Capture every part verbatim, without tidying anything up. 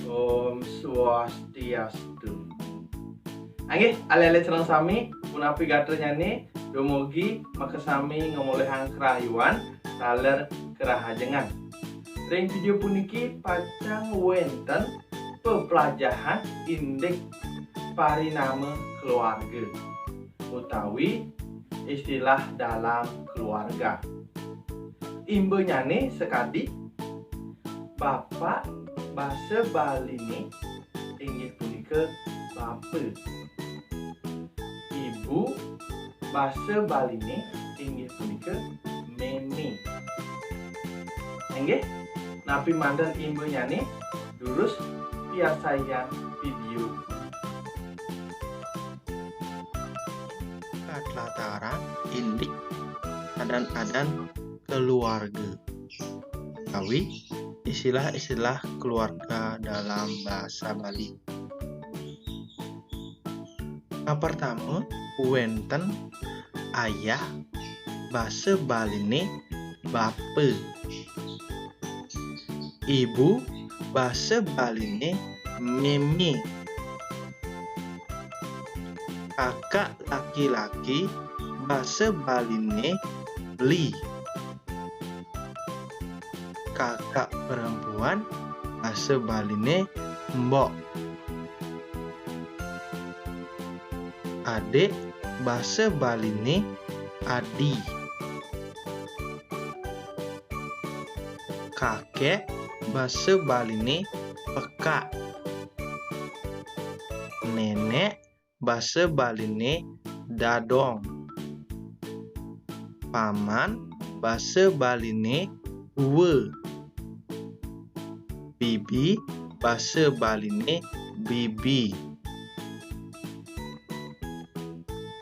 Om Swastiastu. Inggih, alit-alit sareng sami, punapi gatrané, dumugi makasami ngamolihang karahayuan taler karahajengan. Ring vidéo puniki pacang wénten peplajahan indik parinama keluarga utawi istilah dalam keluarga. Imbanyané sakadi, bapak basa Baliné inggih punika bapa. Ibu basa Baliné inggih punika mémé. Inggih, napi manten imbanyané, durus piarsayang vidéo. Katlatarang indik adan-adan keluarga utawi istilah-istilah keluarga dalam basa Bali. Kapertama, wénten ayah, basa Baliné bapa. Ibu, basa Baliné mémé. Kakak laki-laki, basa Baliné beli. Kakak perempuan, basa Baliné mbok. Adik, basa Baliné adi. Kakek, basa Baliné pekak. Nenek, basa Baliné dadong. Paman, basa Baliné uwa. Bibi, basa Baliné bibi.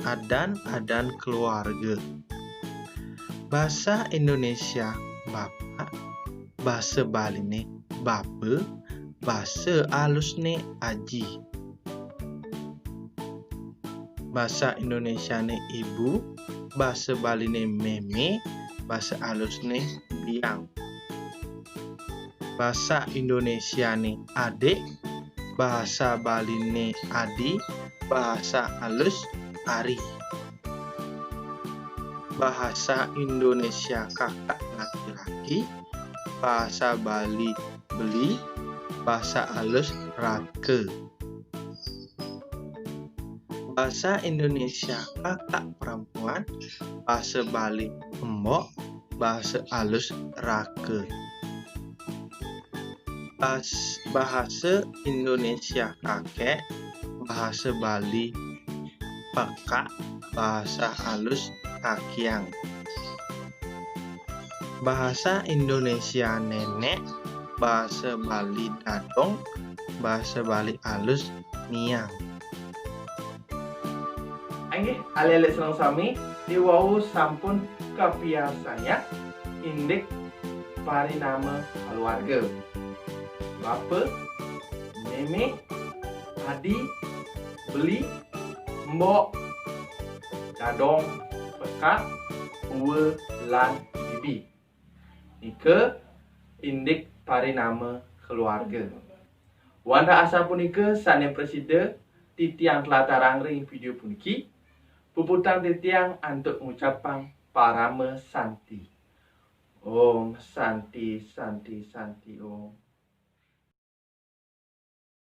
Adan-adan keluarga. Basa Indonesia bapak, basa Baliné bapa, basa alusné aji. Basa Indonesiané ibu, basa Baliné mémé, basa alusné biang. Basa Indonesiané adik, basa Baliné adi, basa alus ari. Bahasa Indonesia kakak laki-laki, bahasa Bali beli, bahasa alus raka. Bahasa Indonesia kakak perempuan, bahasa Bali embok, bahasa alus raka. Bas-, bahasa Indonesia kakek, bahasa Bali pekak, bahasa alus kakiang. Bahasa Indonesia nenek, bahasa Bali dadong, bahasa Bali alus niang. Inggih, alit-alit sareng sami, iwau sampun kapiarsayang indik parinama keluarga. Bapa, mémé, adi, beli, mbok, dadong, pekak, uwa, lan bibi. Nika indik parinama keluarga. Wantah asapunika sané prasida titiang tlatarang ring vidéo puniki, puputang titiang antuk ngucapang parama santi. Om Santi, Santi, Santi, Om.